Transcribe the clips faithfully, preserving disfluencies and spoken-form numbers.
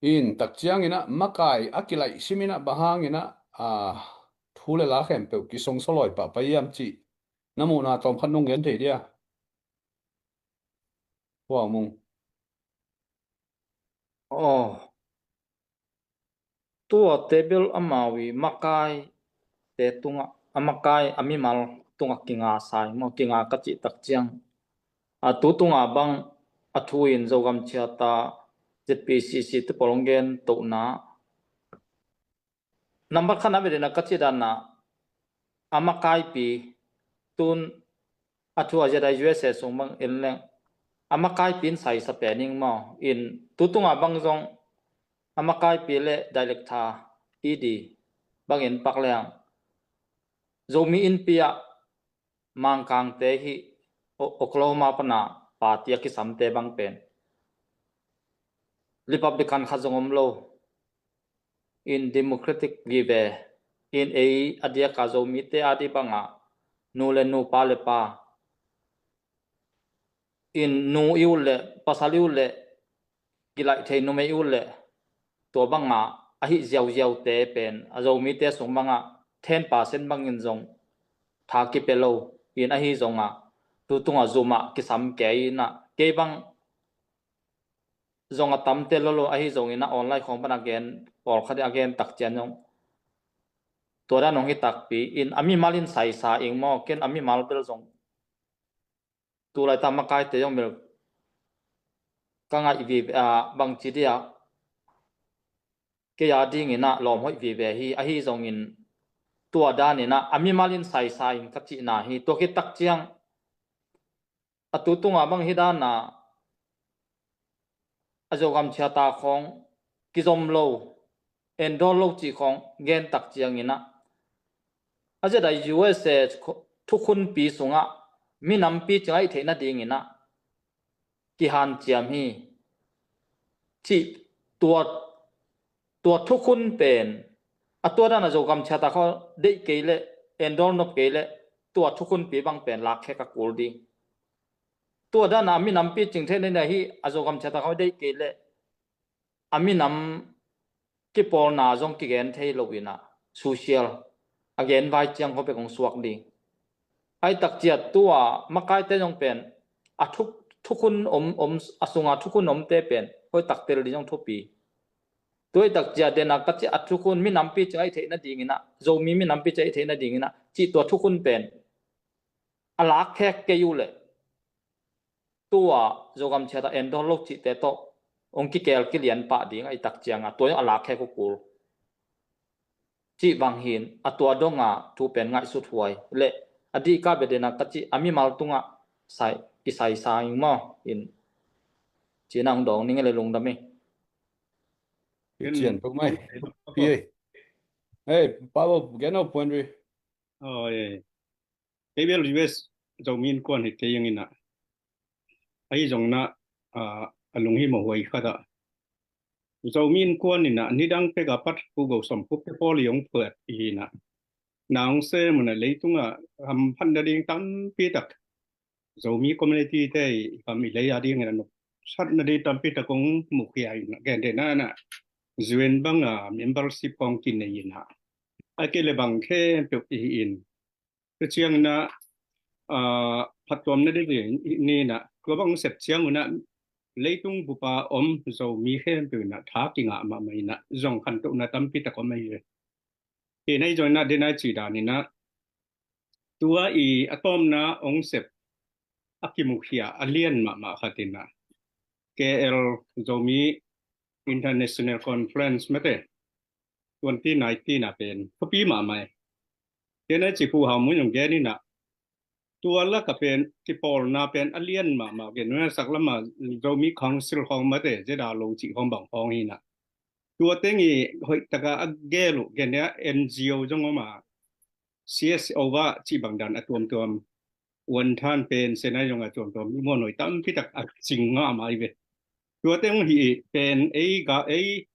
In tak ciangin ah makai a kilaih simin ah bang hangin ah, a, thu le la khempeuh kisongsaw lawi pah pai hiam cih na muhna tawm khat nong gen thei dia? Huang Mung. Aw. Tua table amau i makai te tungah, a makai a mimal tungah kinga sai maw, kinga ka cih tak ciang, a tu tungah bang a thu in Zogam Charter, Z P C C te pawl hong gen tohna, nambat khat na vedena ka cih dana a makaipi tun a thu a ziada U S A sung bang en leng a makaipi in saisa pen ing maw. In tu tungah bang zong a makaipi le director, E D bangin pak leng Zomi Innpi ah Mangkangte hi, O-, Oklahoma pana party a kisamte bang pen Republican khat zong om lo. In Democratic vive, in ei a diaka Zomite a di banga nu le nu, pa le pa, in nu i ut le pasal i ut le kilaih thei numei i ut le tua banga ahi ziauziaute pen a Zomite sung banga ten percent bangin zong tha kipia lo. In ahi zonga tu tunga Zoom ah kisam kei ina kei bang zong a tamte lolo ahi zongin a online khong pan a gen pawlkhat a gen tak cian zong tua dan hong hi takpi in a mimal in saisa ing maw. Ken a mimal bel zong tulai ta makaite zong bel ka ngaih vive a bangci dia kei a dingin ah lawm hoih vive hi. Ahi zongin tua danin ah a mimal in saisa in ka cihna hi. Tua khit tak ciang a tu tunga bang hi dana a Zogam Charter khong kizom lo, endorse lo cih khong gen tak ciangin ah a ziada U S A thukhunpi sungah minampi cing ahi theihna dingin ah kihanciam hi cih tua, tua thukhun pen a tua dana Zogam Charter khong deih kei le endorse nop kei le tua thukhunpi bang pen lakkhek a kul ding. Tua dana a minampi cing theihna hi a Zogam Charter khong deih kei le a minam kipawlna zong kigen thei lo ina social a gen vai ciang khong pek hong suak ding. Ahi tak ciat tua makaite zong pen a thuk, thukhun om, om, a sunga thukhun omte pen hoih tak tel ding zong thupi. Tua ahi tak ciat dena ka cih a thukhun minampi cing ahi theihna dingin ah, Zomi minampi cing ahi theihna dingin ah cih tua thukhun pen a lakkhek kei uh leh tua Zogam Charter endorse lo cihte tawh hong kikel kilian pah ding ahi tak cianga tua a lakkhek uh kul. Cih bang hin a tua donga thu pen ngaihsut huai le a dihka bia dena ka cih a mimal tungah sai, i saisa ing maw. In cina hong dawng ning le lungdam hi. Cian pek mai. Pi ei. Hey, Pabo, gen o puan ri. Oi. Kei bel U S Zomi Innkuan hi kei ing ina. Ahi zongin ah, a, a lunghimawh huai khat ah Zomi Innkuan ina nidang pek a pat Pu Go Som Khup te pawl i hong phuat i hi ina. Na hong sem una leitungah hamphatna ding tampi tak Zomi community te i kam i lei a dingin a nopsakna ding tampi tak hong mukhia ina. Gentehna ina U N banga membership hong kinei ina. A kei le bang khempeuh i hi in. Tua ciangin ah, a, phattuamna ding ni ina, tua bang sep ciangun ah leitung bupa om Zomi khempeuh ina tha kingah mahmah ina zong khantohna tampi tak om ahi ve. Hi nei zong ina dena i ci dan ina tua i a tawmna hong sep a kimukhia a lian mahmah khat ina K L Zomi International Conference mate twenty nineteen a pen thupi mahmah e. Ken a ci Pu Hau Mun zong gen ina tua laka pen kipawlna pen a lian mahmah gen nuna sak lama Zomi Council khawng mate zeda lo cih khawng bang khawng hi ina. Tua teng i hoih taka a gel uh gen nia N G O zong om a C S O va cih bang dan a tuamtuam. Uan than pen senai zong a tuamtuam i muan hoih tampi tak a cing ngah mai ve. Tua teng hi pen ei ga ei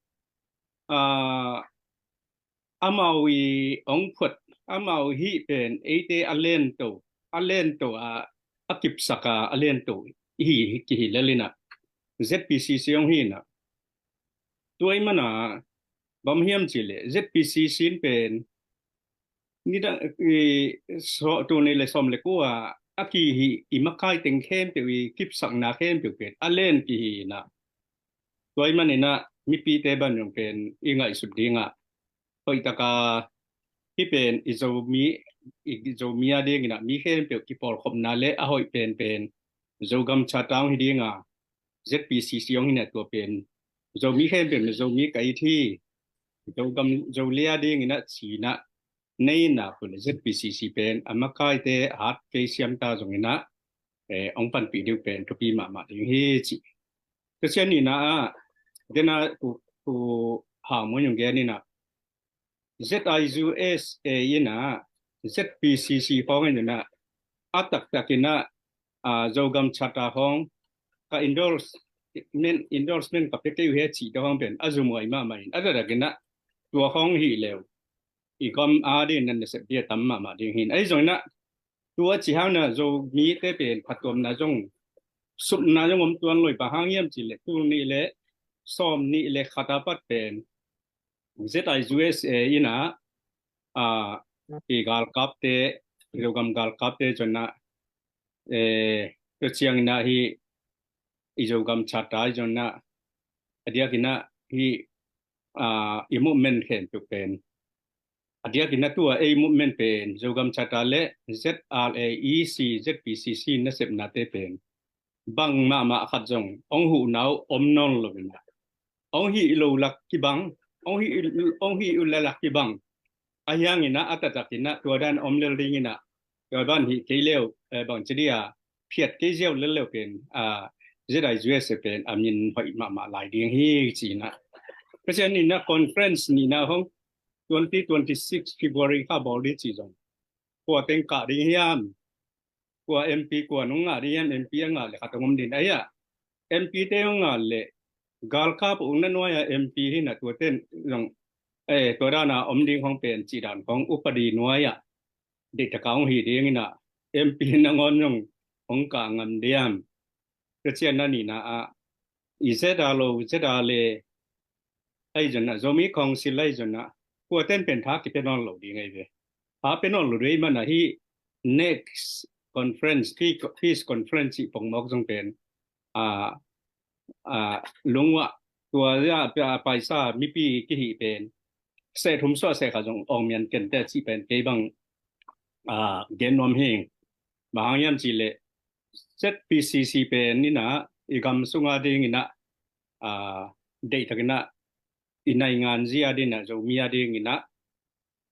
a amau i hong phuat, amau hih pen eite a lento, a lento a, a kipsak a, a lento i hi, hi kihi lel ina Z P C C hong hi ina. Tua i mana bang hiam cih leh Z P C C in pen nidang i so tu ni le som le kua a kihi i makai teng khempeuh i kipsakna khempeuh pen a len kihi inah tua i maninah mipite ban zong pen i ngaihsut dingah hoihtaka hi pen i Zomi i Zomi a dinginah mi khempeuh kipawlkhopna le a hoih pen pen Zogam Charter hong hi dinga Z P C C hong hinah tua pen Zomi khempeuh na Zomi ka it hi Zogam Zolia dinginah cinah nei na pun Z P C C pen a makaite a hat kei siamta zonginah hong panpih ding pen thupi mahmah ding hi ci. Tua cian nina ah dena ku hang mun yung gen inah Z I U S A inah Z P C C khawng inah a taktak inah Zogam Charter khawng ka endorsement endorsement ka pia kei uh hi a cih tua khawng pen a zumuai mahmah in a taktak inah tua khawng hi leu i gam a ding nan nasep dia tam mahmah ding hin ahi zong inah tua ci hangna Zomite pen phatuamna zong supna zong om tuan loi bang hang hiam cih leh tul nih le sawm nih le khat a pat pen Z I U S A inah i galkapte Zogam galkapte zonna tua cianginah hi i Zogam Charter zonna a diakinah hi i movement khempeuh pen a diakinah tua ei movement pen Zogam Charter le Z R A E C Z P C C nasepnate pen bang mahmah khat zong hong huhnau om nawn lo inah hong hih lo lak kibang hong hih uh le lak kibang a hianginah a taktakinah tua dan om lel dinginah tua ban hih kei leu bang ci dia phiat kei ziau lel leu pen Z I U S A pen a min hoih mahmah lai ding hi cinah ka cian nina conference nina hong twenty twenty six February kha bawl ding ci zong kua teng kah ding hiam kua M P kua nung ngah ding hiam M P a ngah le khat a ngom din ahi a M P te hong ngah le galkap ung na nuai a M P hi na tua ten zong tua dana om ding hong pen cih dan hong upadi nuai a deitaka hong hi ding ina M P nangawn zong hong kah ngam diam ka cian na nina ah i zeta lo zeta le ahi zonna Zomi Council ahi zonna kua ten pen tha kipia nawn lo ding ahi ve. Tha pia nawn lo ding mana hi next conference peace conference i pongmawk zong pen a a lungwa tua ya paisa mipi kihi pen se thum suah se kha zong ong mian kente cih pen kei bang a gen nuam hing. Bang hang hiam cih leh Z P C C pen ina i gam sunga ding ina a deihtak ina i naingan zia ding ina Zomi a ding ina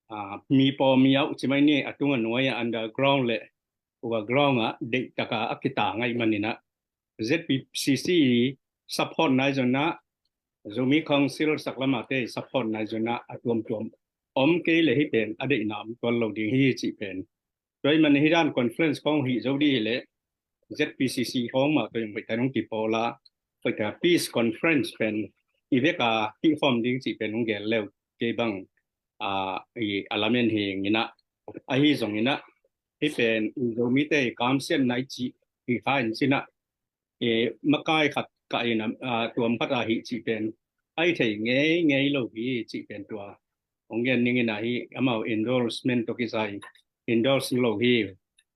a mi paw mi auh cimai ni a tunga nuai a underground le overground a deihtaka a kita ngai man ina Z P C C support nai zonna Zomi Council saklamate support nai zonna a tuamtuam om kei le hi pen a deihna om tuan lo ding hi cih pen. Tua i man hi dan conference kong hi zo dih hi le Z P C C kong mah tua yung hoihta nung kipawl a hoihta peace conference pen i veka hih khawm ding cih pen hong gel leu kei bang a i a lamen hi ngina ahi zong ina hi pen i Zomite i kamsiat nai cih hi kha in cina e makai khat ka ina tuam khat a hi cih pen ai thei ngei ngei lo hi cih pen tua hong gen ning ina hi amau endorsement to kisai endorse lo hi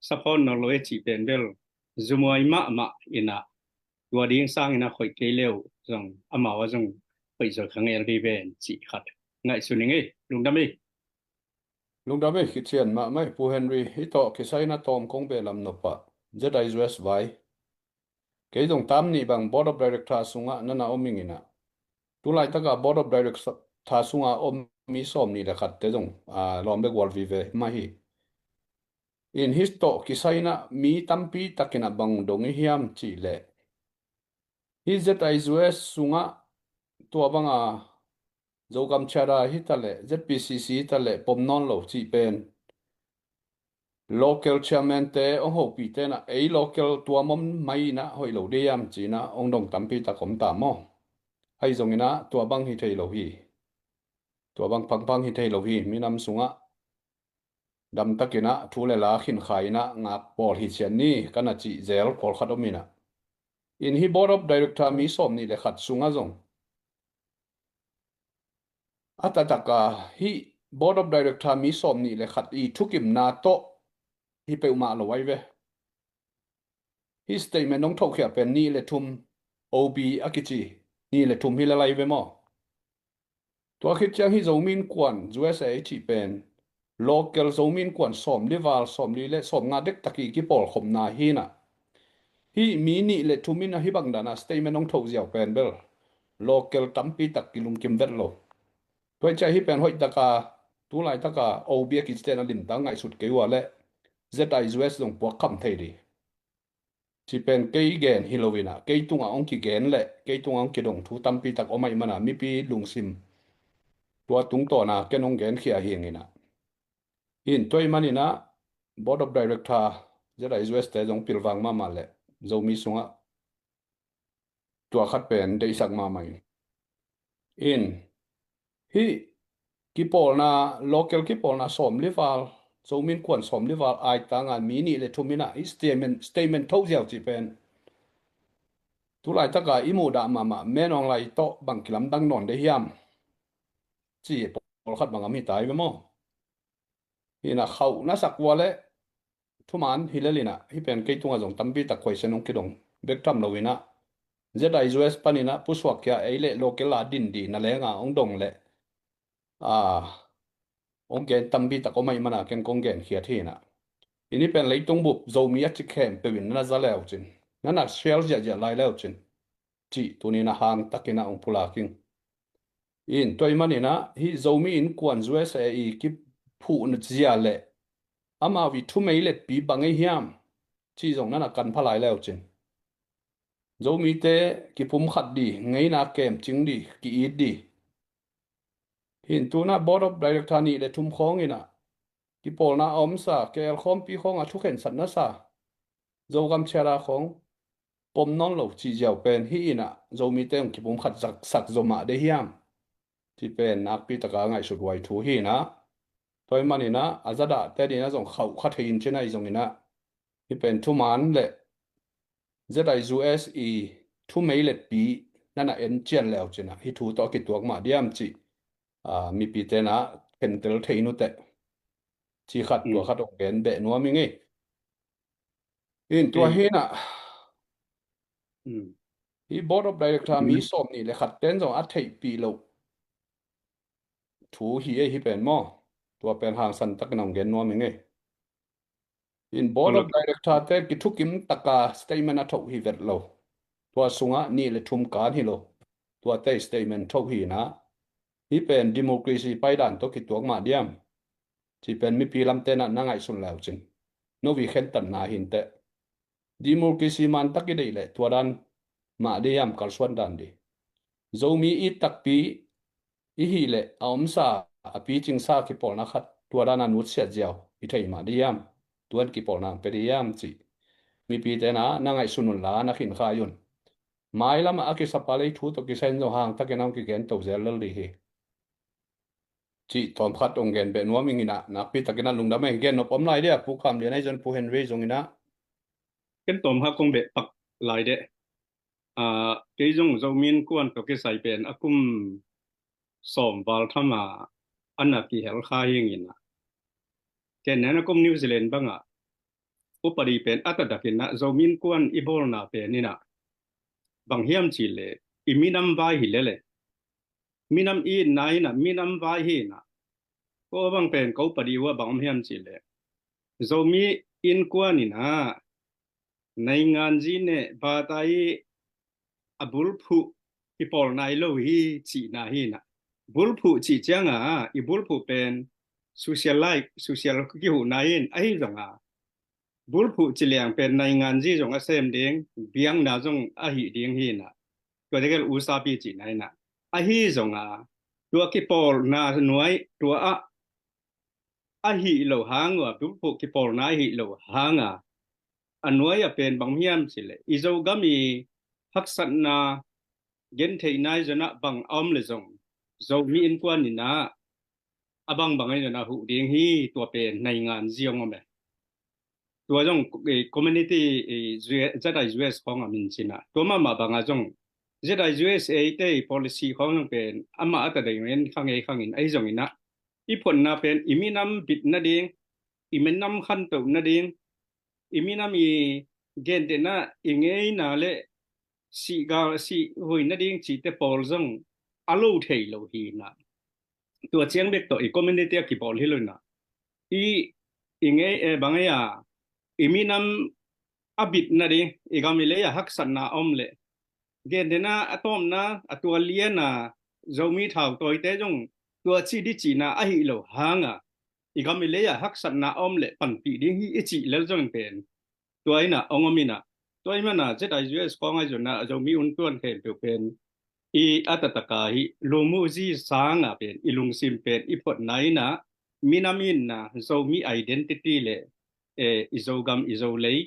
support no lo e cih pen bel zumuai mahmah ina tua ding sang ina khoih kei leu zong amau a zong khoih zoi khang el di ven cih khat ngaihsun ning e lungdam e. Lungdam e kician mahmah e Pu Henry hi tawh kisai na tawm kong be lam nopah Z I U S vai kei zong tam nih bang board of director sungah nana om ing ina tulaitaka board of director sungah om mi sawm nih le khatte zong lawm le gual vive mah hi. In hi tawh kisai na mi tampi takin a bang dong i hiam cih leh hi Z I U S sungah tua banga Zogam Charter hi ta leh Z P C C hi ta leh pom nawn lo cih pen local chairman te hong hopih tena ei local tuam om mai ina hoih lo diam cina hong dong tampi tak om ta maw? Ahi zongina tua bang hi thei lo hi. Tua bang pangpang hi thei lo hi minam sungah damtakina thu le la khin khaina ngak pawl hi cian ni kana cih zel pawlkhat om ina in hi board of director mi sawm nih le khat sunga zong a taktak a hih Board of Director mi sawm nih le khat i thukimna tawh hi peuhmah lo ai ve. Hih statement hong thohkhia pen nih le thum, O B a kici nih le thum hi le lai ve maw? Tua khit ciang hih Zomi Innkuan U S A i cih pen local Zomi Innkuan sawm li val, sawm li le sawm nga dektak i kipawlkhopna hi inah, hih mi nih le thum inah hih bang danah statement hong thoh ziau pen bel local tampi tak kilungkim vet lo. Tua hi ciah hih pen hoih taka, tu laitaka O B a kicite na limtak ngaihsut kei uh a leh Z I U S zong puak kham thei dih. Ci pen kei gen hi lo inah, kei tungah hong kigen le kei tungah hong kidong thu tampi tak om ahih mana mipi lungsim tua tungtawna ken hong genkhia hi ing inah. In tua ahih man inah Board of Director Z I U S te zong pilvang mahmah le Zomi sungah tua khat pen deihsak mahmah in. In hih kipawlna, local kipawlna sawm li val, Zomi Innkuan sawm li val ai tanga mi nih le thum inah hih statement, statement thoh ziau cih pen tu laitaka i muhdah mahmah Min Aung Hlaing tawh bang kilamdang nawn de hiam? Ci pawlkhat bang om hi ta hi ve maw? Hi inah khauh na sak uh a leh thuman hi lel inah, hih pen kei tungah zong tampi tak khuaisen hong kidong bek tham lo inah, Z I U S pan inah pusuak khia ei le local a din dih na lenga hong dong le a, hong gen tampi tak om ahih mana ken kong genkhiat hi inah. In hih pen leitung bup Zomi a ci khempeuh in na za le uh cin, na na share ziahziah lai le uh cin, cih tuni inah hang tak inah hong pulak ing. In tua ahih man inah hih Zomi Innkuan U S A i kiphuhna zia le amau i thumei letpi bang ei hiam cih zong na na kan pha lai le uh cin. Zomite kipumkhat dih, ngeina kemcing dih, ki-it dih. Hi in tu inah Board of Director nih le thum khawng inah kipawlna a omsa, K L khawmpi khawngah thukhensatna sa, Zogam charter khawng pom nawn lo cih ziau pen hi inah Zomite hong kipumkhat zaksak zaw mah de hiam? Ci pen nakpi taka ngaihsut huai thu hi inah. Tua ahih man inah a zadahte dih inah zong khauh kha thei in cin ahi zong inah, hih pen thuman le Z I U S i thumei letpi na na en cian le uh cin ah hih thu tawh a kituak mah diam cih, a, mipite na khentel thei nuteh. Ci khat tua khat hong gen beh nuam ing ei. In tua hi inah hih Board of Director mi sawm nih le khat ten zong a theihpih loh thu hi ei hih pen maw? Tua pen hangsan takin hong gen nuam ing ei. In Board of Director te kithukim taka statement a thoh hi vet lo. Tua sungah nih le thum kan hi lo. Tuate statement thoh hi inah, hih pen democracy paidan tawh kituak mah diam? Ci pen mipi lamte na na ngaihsun le uh cin. No vi khentatna hi inteh. Democracy mantak i deih leh tua dan mah de hiam, kalsuan dan dih? Zomi it takpi i hih leh a omsa, a picingsa kipawlna khat tua dan a nutsiat ziau i thei mah de hiam? Tuan kipawlna ang pe de hiam cih mipite na na ngaihsun unla na khinkhai un. Mailamah a kisapa lei thu tawh kisai in zong hangtakin a hong kigen to zel lel dih hi. Cih tawmkhat hong gen beh nuam ing inah, nakpi takin a lungdam ei. Gen nop om lai dih a, Pu Kam Lian ahi zong Pu Henry zong inah. Ken tawmkhat kong beh pak lai deh. A, kei zong Zomi Innkuan tawh kisai pen a kum sawm val tham a, a na kihel kha hi ing inah. Ken nen a kum New Zealand bangah upadi pen a taktakin ah Zomi Innkuan i bawlna pen inah bang hiam cih leh i minam vai hi lel e. Minam i itna inah minam vai hi inah. Ko bang pen ko upadi uh ah bang om hiam cih leh Zomi Innkuan inah nainganzi ne bata i a bulphuh kipawlna i lo hi cihna hi inah. Bulphuh cih cianga i bulphuh pen social life, social kihuhna in ahi zonga bulphuh ci liang pen nainganzi zong a sem ding, biakna zong a hih ding hi inah. Tua tegel usapi cihna inah. Ahi zonga tua kipawlna nuai tua ah a hih lo hang uh a, bulphuh kipawlna a hih lo hanga a nuai a pen bang hiam cih leh i Zogam i haksatna gentheihna i zon ah bang a om le zong Zomi Innkuan inah a bangbang ahi zong a huh ding hi. Tua pen nainganzi hong om e. Tua zong, eh, community, eh, Z I U S khawng a min cin ah tua mahmah banga zong Z I U S A te i policy khawng zong pen amah a ta dei men khang ei khangin ahi zongin ah i photna pen i minam bit nading, i minam khantoh nading, i minam i gentehna i ngeina le sihgal sihhuina ding cihte pawl zong a lo thei lo hi na. Tua ciang bek tawh i community a kibawl hi lo na. I i ngei e bang ei a i minam a bit nading, i gam i lei a haksatna a om leh gentehna a tawpna a tua liana Zomi thau tawite zong tua ci di cihna ahi lo hanga i gam i lei a haksatna a om leh panpih ding hi i cih lel zong pen tua ina ong om ina. Tua i mana Z I U S khawng ahi zona Zomi un tuan khempeuh pen i a tataka hi lumuzi sanga pen i lungsim pen i photna ina minam inna Zomi identity le e, i Zogam i Zolei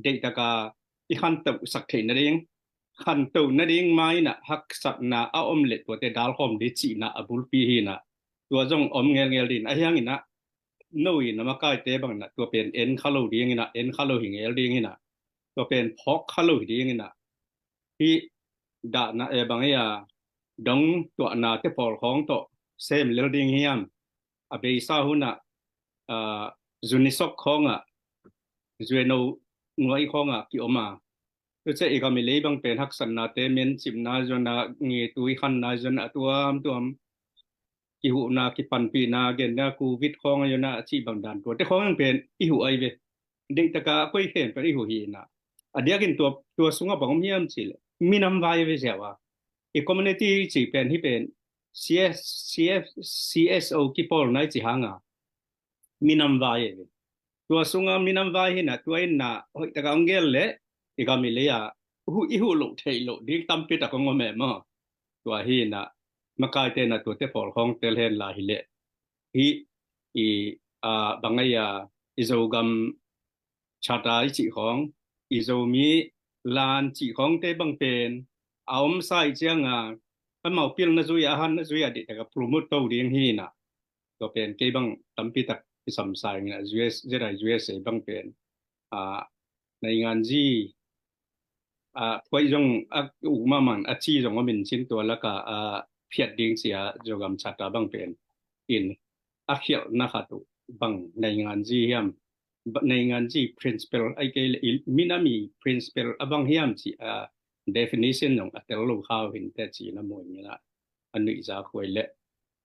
deihtaka i khantoh sak theih nading, khantoh nading ma ina haksatna a om le tuate dalkhawm di cihna a bulpi hi na. Tua zong om ngelngel din ahiang ina no ina makaite bang na tua pen en kha lo ding ina, en kha lo hi ngel ding ina, tua pen phawk kha lo hi ding ina. Hi dahna e bang ei a dong tuahna te pawl khawng tawh sem lel ding hiam? A beisa hunah a zunisok khawngah zueno nuai khawngah kiom a. Tuce i gam i lei bang pen haksatnate mencipna zona ngetui khanna zona a tuamtuam kihuhna kipanpihna genna covid khawng a zona a cih bang dan tuate khawng pen i huh ai ve. Deihtaka a koi khen pen i huh hi na. A diakin tua, tua sunga bang om hiam cih le minam vai ve ziau a i community cih pen hi pen C S, C F, C S O kipawlna i ci hanga minam vai e ve. Tua sunga minam vai hina tua inna hoihtaka ong gel le i gam i lei a huh i huh loh theih loh ding tampi tak ong om e maw? Tua hina makaite na tuate pawl khawng tel hen la hi le hi i a bang ei a i Zogam chata i cih khawng i Zomi lan cih khawngte bang pen a om sa i cianga amau pilna zui a hanna zui a deihtaka promote to ding hina. Tua pen kei bang tampi tak kisam sa ing a U S, Z I U S A bang pen a nainganzi a phuai zong a uk mahmah a ci zong om in cin tua laka a phiat ding cia Zogam chata bang pen in a khialhna khat uh bang nainganzi hiam, nainganzi principle ai kei le minam i principle a bang hiam ci a definition zong a tel lo khau hin te ci na muin a nuih za khuai le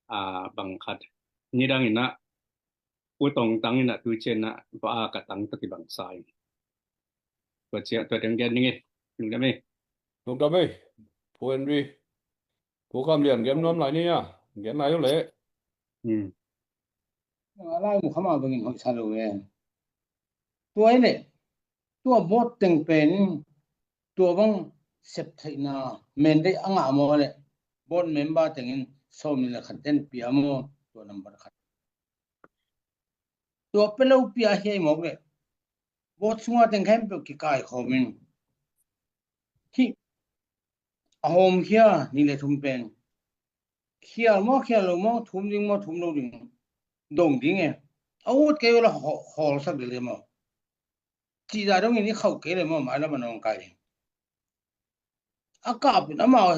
a bang khat nidang ina u tong tang ina tui cian na va a ka tang ta kibang sa in. Tua cian tua deng gen ning e. Lungdam e. Lungdam e. Pu Henry. Pu Kam Lian gen nuam lai ni a. Gen lai u le. Hmm. A lai mu khama bangin hoih sa lo e. Tua i le tua board teng pen tua bang sep theihna mandate a ngah maw le board member tengin sawm ni le khat ten pia maw tua number khat. Tua pe lo pia hiai mawk le board sunga teng khempeuh kikai khawmin hi a hawm khia ni le thum pen khial maw khial lo maw thum ding maw thum lo ding dong ding e a ut kei ula hawlsak ding le maw cih dah dongin i khauh kei le maw mailam a nawng kai ding. A kap in amau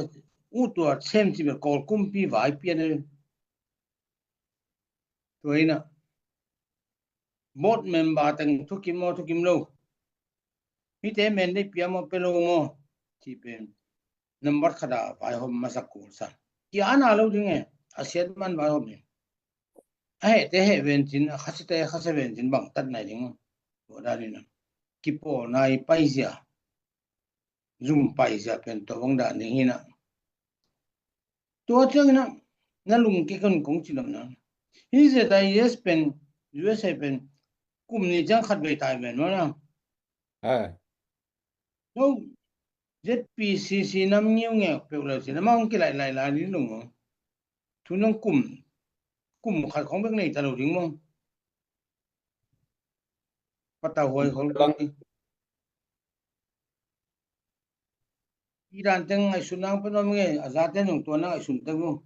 ut tua sem ci bel Kawl kumpi vai pian e. Tua ina board member teng thukim maw thukim lo hite mandate pia maw pe lo maw ci pen number khat a vaihawm masak kul sa. Kia ana lo ding e a siat man vaihawm ding. A hehte heh vencin a khasite khase vencin bang tat nai ding. Tua dan ina kipawlna i paizia zum paizia pen tua bang dan ding hina. Tua ciang ina na lungke kan kong ci lam na hi Z I S pen U S A pen kum ni ciang khat vei tai ven maw na. Lo Z P C C nam ngiu ngek peuh lo ci na mang kilaih laih lai ni lung maw. Thu nang kum kum khat khong bek nei ta lo ding maw. Patau huai khong lang i dan teng ngaihsun nang pen om nge a za ten nung tua nang ngaihsun teng maw.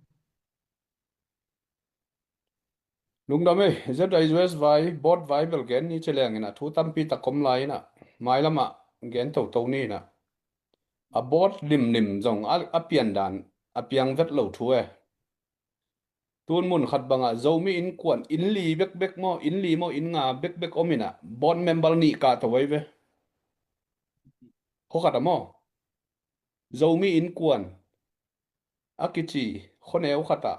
Lungdam e, Z I U S vai board vai bel gen ni ci leng ina thu tampi tak om lai ina mailam a gen toto ni ina. a board limlim zong a, a pian dan a piang vet lo thu e. Tun mun khat bangah Zomi innkuan inn li bekbek maw, inn li maw, inn nga bekbek om inah board member nih kah to ei ve. Khua khat ah maw, Zomi innkuan a kici khuaneu khatah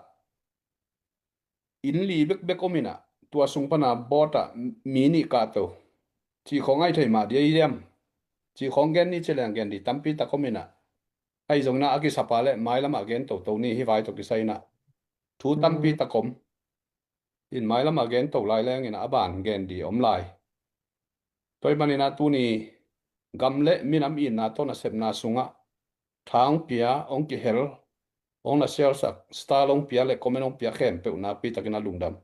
inn li bekbek om inah tua sung pana board ah mi nih kah to. Cih khawng ai thei mah dia i diam? Cih khawng gen ni ci leng gen di tampi tak om inah. Ahi zong inah a kisapa le mailamah gen toto ni, hih vai tawh kisai inah thu tampi tak om. In mailamah gen to lai leng inah a ban gen di om lai. Tua ahih man inah tuni gam le minam itna tawh nasepna sungah thang pia hong kihel, hong na share sak, star hong pia le comment hong pia khempeuh nakpi takin a lungdam.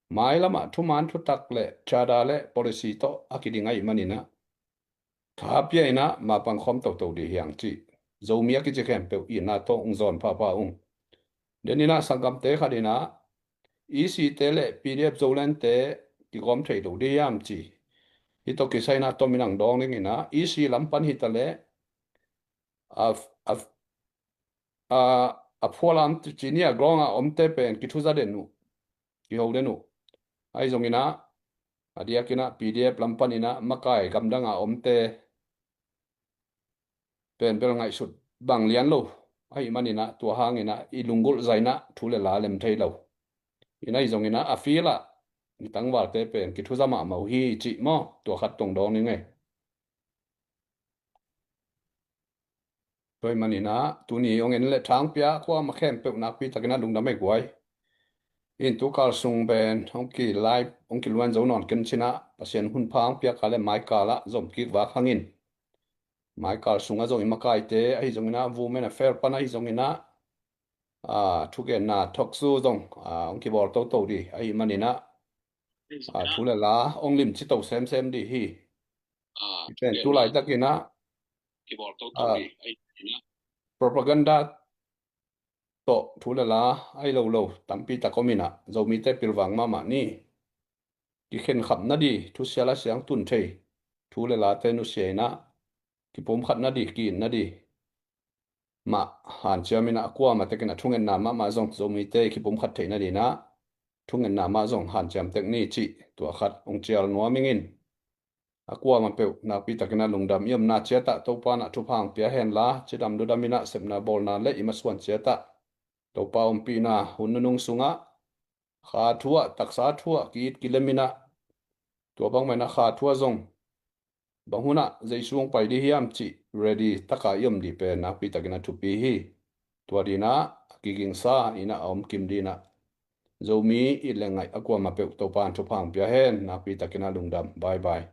Mailamah thuman thutak le charter le policy tawh a kiding ahih man inah tha pia inah mapang khawm toto di hiang cih Zomi a kici khempeuh itna tawh hong zawn phapha ung. Den inah sanggamte khat inah E C te le P D F Zolandte kigawm thei lo di hiam ci. Hih tawh kisai inah tom inah dawng ding inah E C lam pan hi ta le a, a, a, a phualam ci ni a grawng a omte pen kithuza den uh, kiho den uh. Ahi zong inah a diak inah P D F lam pan inah makai gamdang a omte pen bel ngaihsut bang lian lo ahih man inah tua hang inah i lunggulh zah inah thu le la lem thei lo. Inah ahi zong inah a field ah i tangvalte pen kithuza mahmah uh hi cih maw, tua khat tong dawng ni ngei. Tua ahih man inah tuni hong en le thang pia kuamah khempeuh nakpi takin a lungdam ei guai. In tu kal sung pen hong ki live hong kiluan zo nawn ken ci inah Pasian hun pha hong piak a le mai kal ah zom kik vak hang in. Mai kal sung ah zong i makaite ahi zong inah Women Affair pan ahi zong inah a, thugenna talk show zong a, hong kibawl toto di ahih man inah a, thu le la hong limci to semsem di hi. Pen tu laitak inah propaganda tawh thu le la ahi lo lo tampi tak om inah Zomite pilvang mahmah ni. Kikhenkhapna di, thusia la siang tun thei thu le late nusia inah kipumkhatna di, ki-itna di mah hanciam inah a kuamah tekin a thungetna mahmah zong Zomite kipumkhat theihna di inah thungetna mah zong hanciam tek ni cih tua khat hong cial nuam ing in. A kuamah peuh nakpi takin a lungdam. I omna ciatah Topa inah thupha hong pia hen la, cidam ludam inah sepna bawlna le i masuan ciatah Topa ompihna hun nunung sungah kha thu ah, taksa thu ah ki-it kilem inah tua bang mah inah kha thu ah zong bang hunah Jesu hong pai di hiam cih ready taka i om di pen nakpi takin a thupi hi. Tua di inah a kigingsa inah a om kim di inah Zomi it le ngaih a kuamah peuh Topa in thupha hong pia hen. Nakpi takin a lungdam. Bye bye.